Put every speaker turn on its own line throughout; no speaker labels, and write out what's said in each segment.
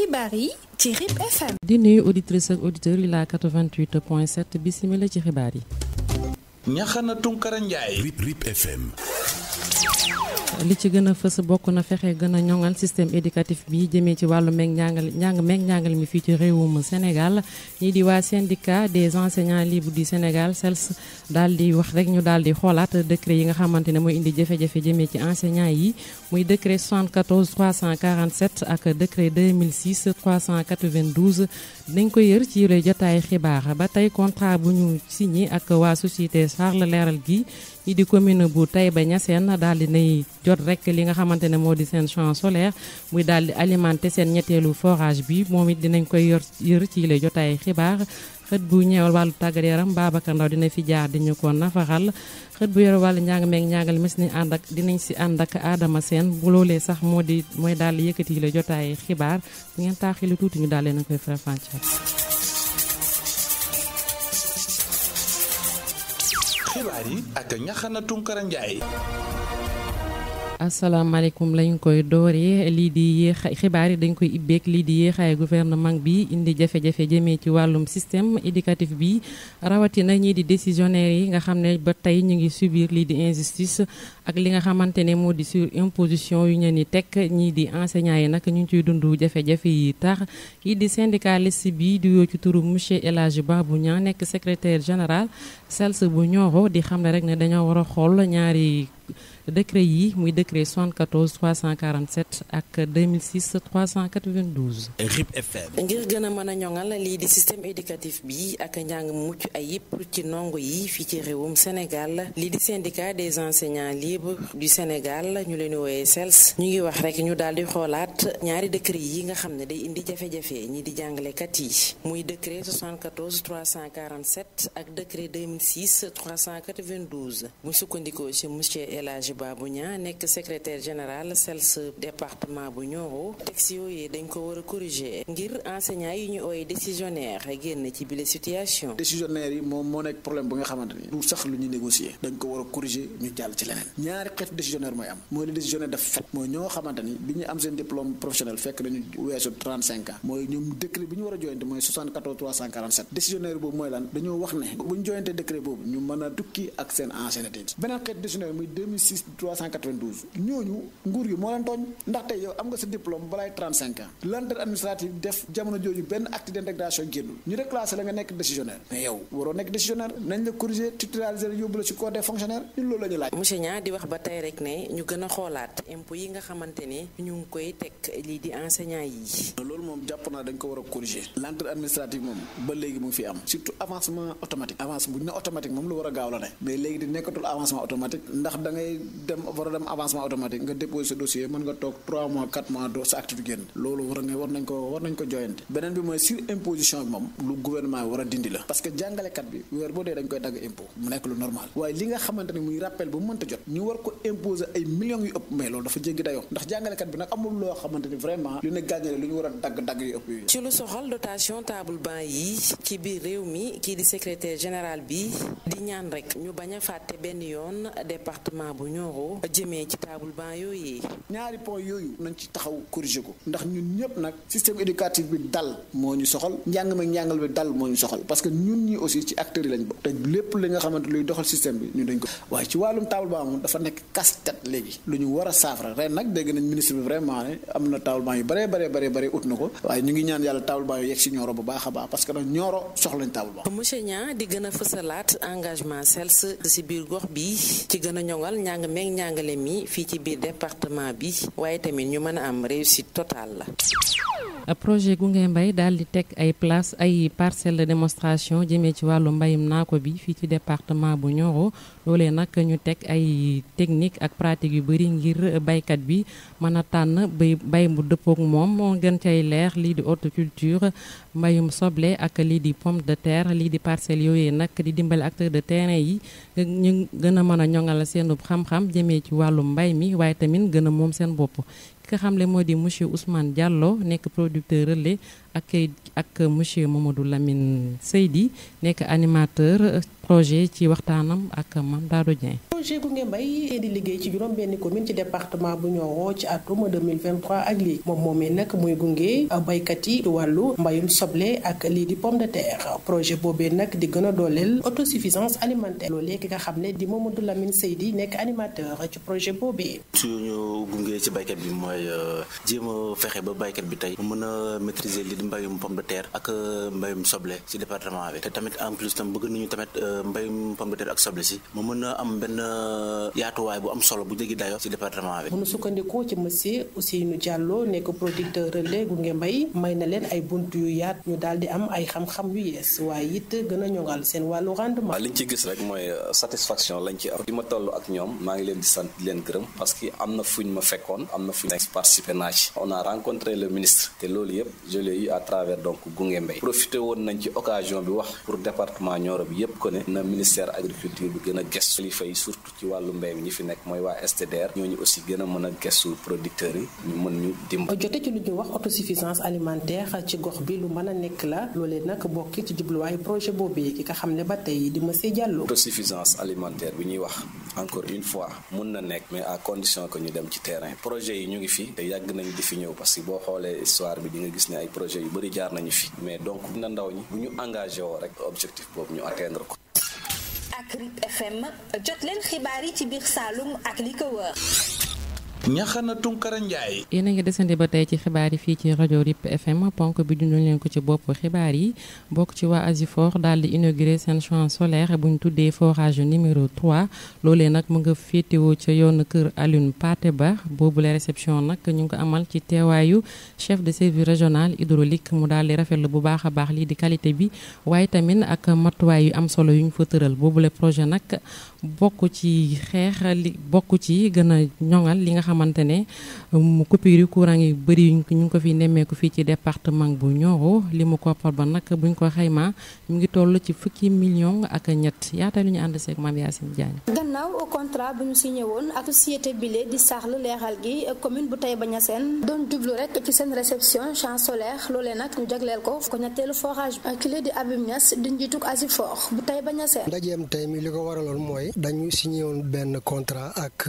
xibaar yi ci RIP FM.
di nuyu auditrices ak auditeurs yi la 88.7 bisimila ci xibaar yi.
Ñaxana Tunkara Njaay
RIP FM.
li ci gën a fës bokk na fexe gën a ñoŋal système éducatif bi jëmee ci wàllu njàng mi fii ci réewum Sénégal ñii di waa syndicat des enseignants libres du Sénégal SELS daal di wax rek ñu daal di xoolaat décret yi nga xamante ne mooy indi jafe-jafe jëmee ci enseignants yi muy décret 74 347 ak décret 2006 392 dañ ko yër ci yore jotaay xibaar ba tey contrat bu ñu signé ak waa société Charles Leral gi ñi di commune bu Taïba Niassène daal di nay jot rek li nga xamante ne moo di seen champ solaire muy daal di alimenter seen ñetteelu forage bi moom it dinañ koy yër ci lay jotaay xibaar xët bu ñeewal wàllu tàggat yaram Babacar Ndaw dina fi jaar di ñu ko nafaxal xët bu yor wàllu njàng meeg njàngal mes ni dinañ si ànd ak Adama Sène bu loolee sax mooy daal di yëkkati lay jotaay xibaar bu ngeen taaxilu tuuti ñu daal leen koy faram-fàcceel.
xibaar yi ak Ñaxana Tunkara Njaay.
asalaamaaleykum lañ koy dooree lii di xibaar yi dañ koy ibbeek lii di yéexaay gouvernement bi indi jafe-jafe jëmee ci wàllum système éducatif bi rawatina ñii di décisionnaires yi nga xam ne ba tey ñu ngi subir lii di injustice ak li nga xamante ne moo di sur imposition yu ñu ni teg ñii di enseignants yi nag ñu ngi ciy dund jafe-jafe yi tax kii di syndicaliste bi di yoo ci turu monsieur El Hadji Babou Niang nekk secrétaire général SELS bu Nioro di xam ne rek ne dañoo war a xool ñaari décret yi muy décret 74 347 ak 2006 392.
RIP FM.
ngir gën a mën a ñoŋal lii di système éducatif bi ak njàng mucc ayib ci ndongo yi fii ci réewum Sénégal lii di syndicat des enseignants libres du Sénégal ñu leen di wooyee SELS ñu ngi wax rek ñu daal di xoolaat ñaari décret yi nga xam ne day indi jafe-jafe ñi di jàngalekat yi muy décret 74 347 ak décret 2006 392 bu sukkandikoo ci monsieur El Hadji Babou Niang nekk secrétaire général SELS département bu Nioro texte yooyu dañ ko war a corriger ngir enseignants yi ñu ooy décisionnaire génn ci bile situation.
décisionnaire yi moom moo nekk problème bu nga xamante ni du sax lu ñu négocier dañ ko war a corriger ñu jàll ci leneen ñaari xeetu décisionnaire mooy am mooy le décisionnaire def fait mooy ñoo xamante ni bi ñu am seen diplôme professionnel fekk nañu weesu 35 ans mooy ñoom décret bi ñu war a joyante mooy 74 347 décisionnaire boobu mooy lan dañoo wax ne bu ñu joyante décret boobu ñu mën a tukki ak seen ancienneté beneen xeetu décisionnaire muy 2006 392 ñooñu nguur gi moo leen tooñ ndax tey yow am nga sa diplôme balaay 35 ans lenteur administrative def jamono jooju benn acte d'intégration génnul ñu reclassé la nga nekk décisionnaire mais yow waroo nekk décisionnaire nañ la corriger titulariser yóbbu la ci corps des fonctionnaires ñun loolu la ñu laaj.
monsieur Niang di wax ba tey rek ne ñu gën a xoolaat impôt yi nga xamante ne ñu ngi koy teg lii di enseignants yi.
loolu moom jàpp naa dañ ko war a corriger lenteur administrative moom ba léegi mu ngi fi am surtout avancement automatique avance bu ñu ne automatique moom lu war a gaaw la ne mais léegi di nekkatul avancement automatique ndax da ngay war a dem avancement automatique nga déposer sa dossier mën nga toog 3 mois 4 mois doo sa acte du génn loolu war nañ ko joyante beneen bi mooy sur imposition bi moom lu gouvernement bi war a dindi la parce que jàngalekat bi weer boo dee dañ koy dagg impôt mu nekk lu normal waaye li nga xamante ne muy rappel bu mu mënta jot ñu war ko imposer ay millions yu ëpp mais loolu dafa jéggi dayoo ndax jàngalekat bi nag amul loo xamante ni vraiment lu ne gàññale lu ñu war a dagg yu ëpp yooyu.
ci lu soxal dotation table banc yi ci biir réew mi kii di secrétaire général bi di ñaan rek ñu bañ a fàtte benn yoon département bu Nioro jëmee ci table banc yooyu.
ñaari point yooyu nañ ci taxaw corriger ko ndax ñun ñëpp nag système éducatif bi dal moo ñu soxal njàngal bi dal moo ñu soxal parce que ñun ñi aussi ci acteurs yi lañ bokk te lépp li nga xamante luy doxal système bi ñu dañ ko waaye ci wàllum table banc moom dafa nekk casse-tête léegi lu ñu war a saafara ren nag dégg nañ ministre bi vraiment ne am na table banc yu bare ut na ko waaye ñu ngi ñaan yàlla table banc yu yegg si Nioro bu baax a baax parce que nag Nioro soxla nañ table banc.
monsieur Niang di gën a fësalaat engagement SELS si biir gox bi ci gën a ñoŋal njàng meeg njàngale mi fii ci biir département bi waaye tamit ñu mën a am réussite totale la.
projet Gunge Mbay daal di teg ay parcelles de démonstration jëmee ci wàllu mbayum naako bi fii ci département bu Nioro loolee nag ñu teg ay technique ak pratique yu bëri ngir baykat bi mën a tànn bay bu dëppook moom moo gën cay leer lii di horticulture mbayum soble ak lii di pomme de terre lii di parcelles yooyee nag di dimbali acteurs de terrain yi ñu gën a mën a ñoŋal seen xam-xam jëmee ci wàllu mbay mi waaye tamit gën a moom seen bopp ki nga xam le moo di monsieur Ousmane Diallo nekk producteur relais ak monsieur Mamadou Lamine Seydi nekk animateur projet ci waxtaanam ak Mame Dado Dieng.
projet Gunge Mbay di liggéey ci juróom benn commune ci département bu Nioro ci atum 2023 ak lii moomee nag muy gunge baykat yi wàllu mbayum soble ak lii di pomme de terre projet boobee nag di gën a dooleel autosuffisance alimentaire loolee ki nga xam ne di Mamadou Lamine Seydi nekk animateur ci projet boobee.
suñu gunge ci baykat bi mooy jéem a fexe ba baykat bi tey mu mën a maîtriser lii di mbayum pomme de terre ak mbayum soble ci département bi te tamit en plus tam bëgg nañu tamit mbayum pomme de terre ak soble si mu mën a am benn yaatuwaay bu am solo bu jéggi dayo ci département bi.
bu nu sukkandikoo ci monsieur Ousseynou Diallo nekk producteur relais Gunge Mbay may na leen ay bunt yu yaat ñu daal di am ay xam-xam yu yees waaye it gën a ñoŋal seen wàllu rendement.
liñ ci gis rek mooy satisfaction lañ ci am di ma toll ak ñoom maa ngi leen di sant di leen gërëm parce que am na fuñ ma fekkoon am na fuñ participé naa ci. on a rencontré le ministre te loolu yëpp je l'ai eu à travers donc Gunge Mbay profité woon nañ ci occasion bi wax pour département Nioro bi yëpp ko ne na ministère agriculture bi gën a gestu li fay surtout ci wàllu mbay mi ñi fi nekk mooy waa STDR ñooñu aussi gën a mën a gestu producteurs yi ñu mën ñu dimbali.
jote ci lu ñuy wax autosuffisance alimentaire ci gox bi lu mën a nekk la loolee nag bokk ci jubluwaayu projet boobee ki nga xam ne ba tey di monsieur Diallo.
autosuffisance alimentaire bi ñuy wax encore une fois mun na nekk mais à condition que ñu dem ci terrain projet yi ñu ngi fi te yàgg nañu di fi ñëw parce que boo xoolee histoire bi di nga gis ne ay projets yu bëri jaar nañu fi mais donc na ndaw ñi bu ñu engagé woo rek objectif boobu ñu atteindre ko.
ak RIP FM jot leen xibaar yi ci biir Saloum ak li ko wër.
Ñaxana Tunkara Njaay.
yéen a ngi desandi ba tey ci xibaar yi fii ci rajo RIP FM ponk bi dundu leen ko ci bopp xibaar yi bokk ci waa Asifor daal di inauguré seen champ solaire bu ñu tuddee forage numéro 3 loolee nag mu nga féetewoo ca yoonu kër Alioune Pathé Ba boobu la réception nag ñu ngi ko amal ci teewaayu chef de service régional hydraulique mu daal di rafetlu bu baax a baax lii di qualité bi waaye tamit ak matuwaay yu am solo yu ñu fa tëral boobu la projet nag bokk ci xeex li bokk ci gën a ñoŋal li nga xamante ne coupure yu courant yi bëri ñu ngi ko fi nemmeeku fii ci département bu Nioro li mu koppar ba nag buñ ko xaymaa ñu ngi toll ci fukki million ak ñett yaata lu ñu ànd seeg Mame Yacine Diagne.
gannaaw au contrat bu ñu signé woon ak société bile di saxlu leeral gi commune bu Taïba Niassène doon jublu rek ci seen réception champ solaire loolee nag ñu jagleel ko ñetteelu forage kile di Abim Niass di njiituk Asifor bu Taïba Niassène.
ndajeem tey mi li ko waraloon mooy dañu signé woon benn contrat ak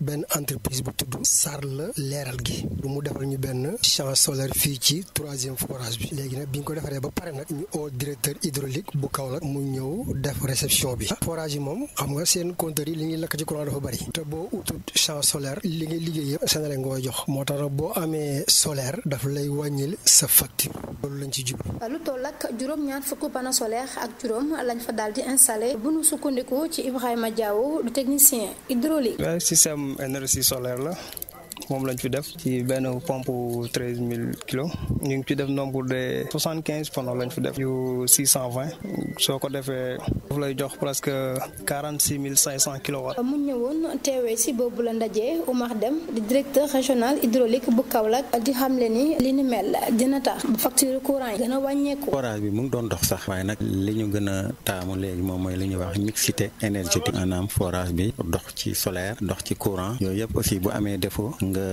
benn entreprise bu tudd Sarl leeral gi lu mu defal ñu benn champ solaire fii ci 3e forage bi léegi nag bi ñu ko defaree ba pare nag ñu au directeur hydraulique bu Kaolack mu ñëw def réception bi forage yi moom xam nga seen compteur yi li ñuy lakk ci courant dafa bari te boo utut champ solaire li ngay liggéey yëpp Senelec nga koy jox moo tax nag boo amee solaire daf lay wàññil sa facture loolu lañ ci jublu.
lu toll ak juróom-ñaar fukki panneau solaire ak juróom lañ fa daal di installé bu nu sukkandiku ci Ibrahima Diaw du technicien hydraulique.
système énergie solaire la. moom lañ fi def ci benn pompe 13000 kilos ñu ngi ci def nombre de 75 panneaux lañ fi def yu 620 soo ko defee daf lay jox presque 46500 kilowatts.
mu ñëwoon teewee si boobu la ndaje Oumar Dem di directeur régional hydraulique bu Kaolack di xamle ni li ni mel dina tax bu facture courant yi gën a wàññeeku.
forage bi mu ngi doon dox sax waaye nag li ñu gën a taamu léegi moom mooy li ñuy wax mixité énergétique maanaam forage bi dox ci solaire dox ci courant yooyu yëpp aussi bu amee défaut nga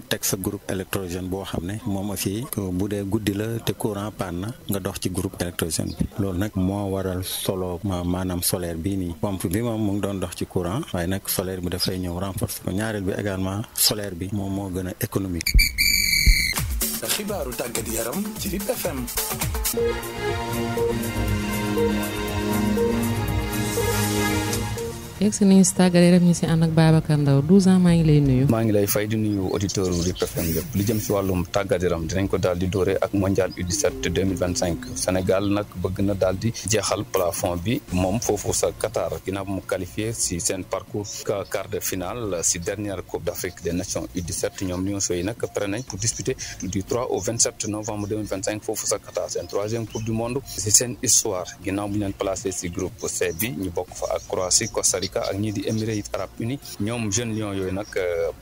teg sa groupe électrogène boo xam ne moom aussi bu dee guddi la te courant panne na nga dox ci groupe électrogène bi loolu nag moo waral solo maanaam solaire bii nii pompe bi moom mu ngi doon dox ci courant waaye nag solaire bi dafay ñëw renforcer ko ñaareel bi également solaire bi moom moo gën a économique.
xibaaru tàggat yaram ci RIP FM.
yegg si nañu si tàggat yaram ñu si ànd ak Babacar Ndaw 12 ans maa ngi lay nuyu.
maa ngi lay fay di nuyu auditeur RIP FM yëpp li jëm si wàllum tàggat yaram dinañ ko daal di doore ak mondial U17 2025 Sénégal nag bëgg na daal di jeexal plafond bi moom foofu sa Qatar ginnaaw mu qualifié si seen parcours quart de finale si dernière Coupe d'Afrique des Nations U17 ñoom Lions yi nag pare nañ pour disputer du 3 au 27 novembre 2025 foofu sa Qatar seen 3e Coupe du monde si seen histoire ginnaaw bu ñu leen placé si groupe C bi ñu bokk fa ak Croatie Costa Africa ak ñii di Émirats arabes unis ñoom jeunes lions yooyu nag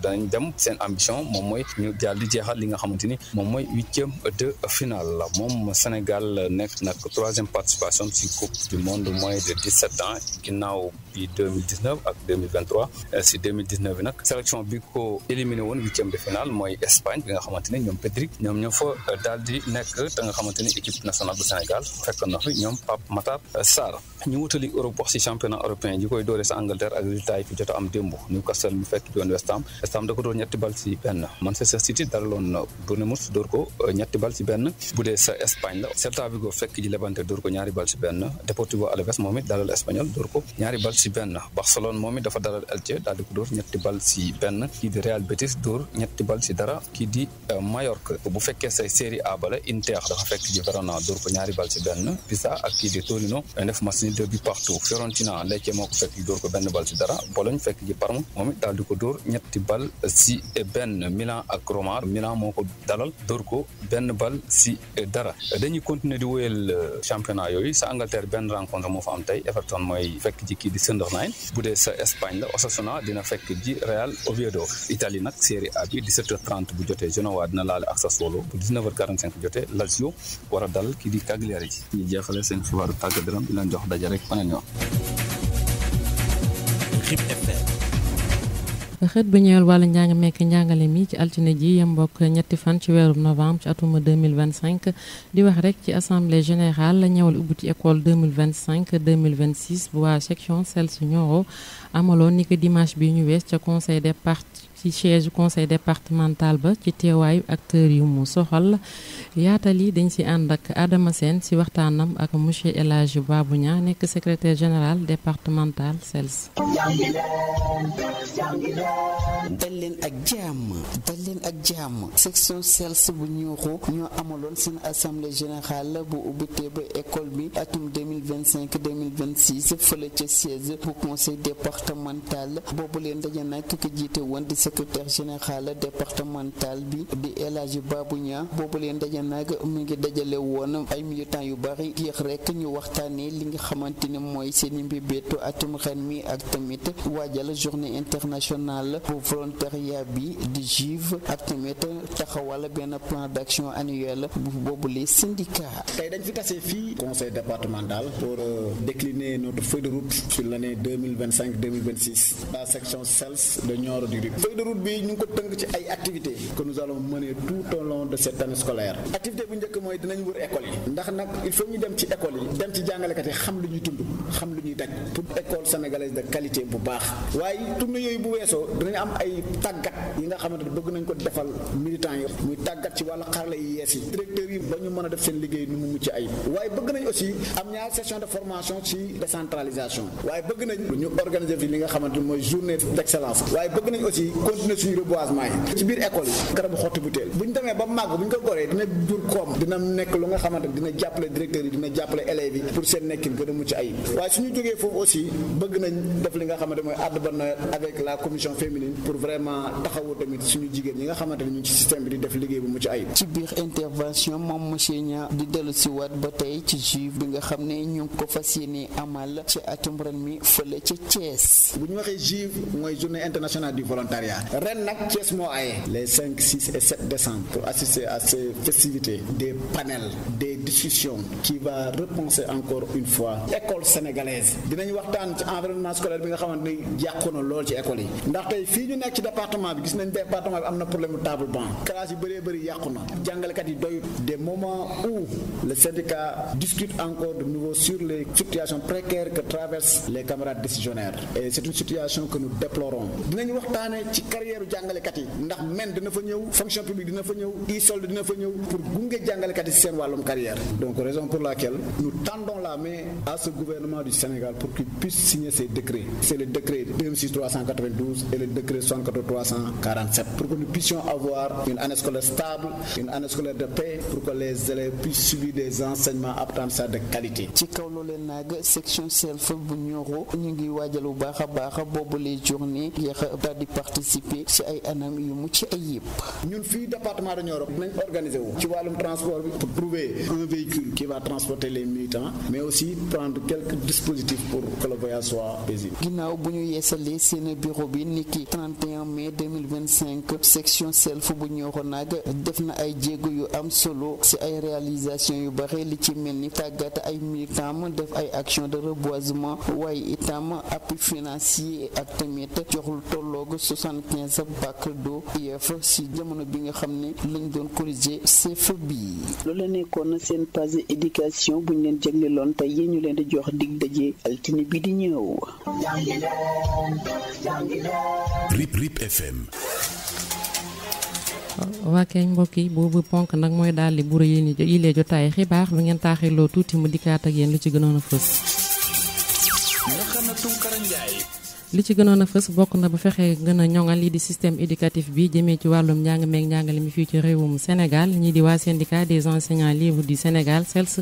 danañ dem seen ambition moom mooy ñu daal di jeexal li nga xamante ni moom mooy 8e de finale la moom Sénégal nekk nag 3e participation ci coupe du monde moins de 17 ans ginnaaw bi 2019 ak 2023 si 2019 bi nag sélection bi ko éliminé woon 8e de finale mooy Espagne bi nga xamante ni ñoom Pedri ñoom ñoo fa daal di nekk te nga xamante ni équipe nationale bu Sénégal fekk na fi ñoom Pape Matar Sarr ñu wutali Europe wax ci championnat européen yi koy doore sa Angleterre ak résultat yi fi jot a am démb Newcastle mi fekk joon West Ham da ko door 2 bal ci 1 Manchester City dalaloon Bournemouth door ko 2 bal ci 1 bu dee sa Espagne la Celta Vigo fekk ji Levante door ko 2 bal ci 1 Deportivo Alaves moom it dalal Espagnol door ko 2 bal ci 1 Barcelone moom it dafa dalal Elche daal di ko door 2 bal ci 1 kii di Real Betis door 2 bal ci dara kii di Mallorca bu fekkee say Serie A bala Inter dafa fekk ji Verona door ko 2 bal ci 1 Pisa ak kii di Torino def match ni 2 buts partout Fiorentina Lecce moo ko fekk ji door ko 1 bal ci dara Bologne fekk ji Parme moom it daal di ko door 2 bal ci 1 Milan ak Roma Milan moo ko dalal door ko 1 bal ci dara dañuy continuer di wéyal championnat yooyu sa Angleterre benn rencontre moo fa am tey Everton mooy fekk ji kii di Sunderland bu dee sa Espagne la Osasuna dina fekk ji Real Oviedo Italie nag Serie A bi 17h30 bu jotee Genoa dina laale ak Sassuolo bu 19h45 bu jotee Lazio war a dal kii di Cagliari ñu jeexale seen xibaaru tàggat yaram di leen jox daje rek faneen yoon.
xët bu ñëwal wàllu njàng mekk njàngale mi ci altine ji yem mbokk ñetti fan ci weeru novembre ci atuma 2025 di wax rek ci assemblée générale la ñëwal ubbuti école 2025-2026 bu waa section CELS Nioro amaloon ni ko dimanche bi ñu wees ca conseil ci siège conseil départemental ba ci teewaayu acteurs yu mu soxal yaatal yi dañ si ànd ak Adama Sène si waxtaanam ak monsieur El Hadji Babou Niang nekk secrétaire général départemental CELS.
dal leen ak jàmm section CELS bu Nioro ñoo amaloon seen assemblée générale bu ubbite ba école bi atum 2025-2026 fële ca siège bu conseil départemental boobu leen daje nag ki jiite woon di secrétaire général départemental bi di El Hadji Babou Niang boobu leen daje nag mi ngi dajale woon ay militants yu bari yéex rek ñu waxtaanee li nga xamante ni mooy seen mbébétu atum ren mi ak tamit waajal journée internationale bu volontariat bi di JIV ak tamit taxawal benn plan d'action annuel bu boobu les syndicats.
tey dañ fi tase fii conseil départemental pour décliner notre feuille de route sur l'année 2025-2026 la section CELS de Nioro du Rip. feuille de route bi ñu ngi ko tënk ci ay activités que nous allons mener tout au long de cette année scolaire. activité bu njëkk mooy dinañ wër école yi ndax nag il faut ñu dem ci école yi dem ci jàngalekat yi xam lu ñuy dund xam lu ñuy daj pour école sénégalaise de qualité bu baax waaye tournée yooyu bu weesoo dinañ am ay tàggat yi nga xamante ne bëgg nañ ko defal militants yi muy tàggat ci wàllu xarala yi yees yi directeurs yi ba ñu mën a def seen liggéey nu mu mucc ayib waaye bëgg nañ aussi am ñaar session de formation ci décentralisation waaye bëgg nañ ñu organiser fi li nga xamante ne mooy journée d'excellence waaye bëgg nañ aussi continuer suñu reboisement yi ci biir école yi garabu xotti butéel bu ñu demee ba màgg bu ñu ko goree dina jur koom dina nekk lu nga xamante dina jàppale directeurs yi dina jàppale élèves yi pour seen nekkin gën a mucc ayib waaye suñu jógee foofu aussi bëgg nañ def li nga xamante mooy àdd ba Noël avec la commission féminine pour vraiment taxawu tamit suñu jigéen ñi nga xamante ne ñu ngi ci système bi di def liggéey bu mucc ayib.
ci biir intervention moom monsieur Niang di dellu si waat ba tey ci JIV bi nga xam ne ñu ngi ko fas yéene amal ci atum ren mi fële ca Thiès.
bu ñu waxee JIV mooy journée internationale du volontariat ren nag Thiès moo aye les 5, 6 et 7 décembre pour assister à ces festivités des panels des discussions qui va repenser encore une fois école sénégalaise dinañ waxtaan ci environnement scolaire bi nga xamante ni yàqu na lool ci école yi ndax tey fii ñu nekk ci département bi gis nañ département bi am na problème table banc classe yu bëree bëri yàqu na jàngalekat yi doyut des moments où le syndicat discute encore de nouveau sur les situations précaires que traversent les camarades décisionnaires et c'est une situation que nous déplorons dinañ waxtaane ci carrière jàngalekat yi ndax men dina fa ñëw fonction publique dina fa ñëw ISOL dina fa ñëw pour gunge jàngalekat yi ci seen wàllum carrière donc raison pour laquelle nous tendons la main à ce gouvernement du Sénégal pour qu'il puisse signer ces décrets c'est le décret 26392 et le décret 74347 pour que nous puissions avoir une année scolaire stable une année scolaire de paix pour que les élèves puissent suivre des enseignements apprentissages de qualité.
ci kaw loolee nag section CELS bu Nioro ñu ngi waajal bu baax a baax boobu les journées yéex a daal di participer participer ci ay anam yu mucc ayib.
ñun fii département de Nioro nañ organiser wu ci wàllum transport bi pour trouver un véhicule qui va transporter les militants mais aussi prendre quelques dispositifs pour que le voyage soit paisible.
ginnaaw bu ñu yeesalee seen bureau bi niki 31 mai 2025 section self bu Nioro nag def na ay jéego yu am solo ci ay réalisation yu bare li ci mel ni tàggat ay militants def ay action de reboisement waaye itam appui financier ak tamit joxul tolloog 75 bac d'eau IEF ci jamono bi nga xam ne lañ doon corriger CFE bi.
loolu la nekkoon seen page éducation bu ñu leen jagleeloon tey yi ñu leen di jox dig daje altine bi di ñëw.
RIP FM.
waa kay mbokk yi boobu ponk nag mooy daal di buru yi lee jotaay xibaar bi ngeen taaxirloo tuuti mu dikkaat ak yéen lu ci gënoon a fës. li ci gënoon a fës bokk na ba fexe gën a ñoŋal lii di système éducatif bi jëmee ci wàllum njàng meeg njàngale mi fii ci réewum Sénégal ñii di waa syndicat des enseignants libres du Sénégal SELS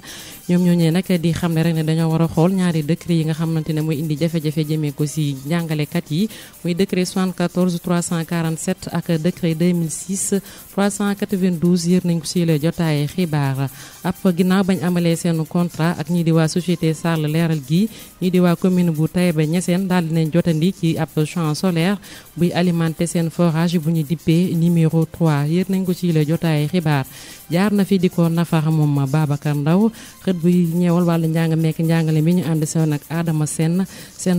ñoom ñooñee nag di xam ne rek ne dañoo war a xool ñaari décret yi nga xamante ne mooy indi jafe-jafe jëmee ko si njàngalekat yi muy décret 74 347 ak décret 2006 392 yër nañ ko si la jotaay xibaar ab ginnaaw bañ amalee seen contrat ak ñii di waa société Sarl leeral gi ñii di waa commune bu Taïba Niassène daal dinañ jotandi ci ab champ solaire buy alimenter seen forage bu ñu dippee numéro 3 yër nañ ko ci la jotaay xibaar jaar na fi di ko nafar moom Babacar Ndaw xët buy ñeewal wàllu njàng mekk njàngale mi ñu ànd seen ak Adama seen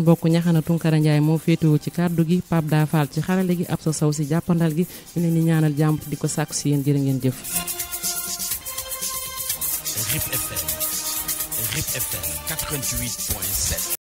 bokk Ñaxana Tunkara Njaay moo féetewu ci kàddu gi Pape Da Fall ci xarale gi ab sa saw si jàppandal gi ñu leen di ñaanal jàmm di ko sàkku si yéen jërë ngeen jëf.
RIP FM 88.7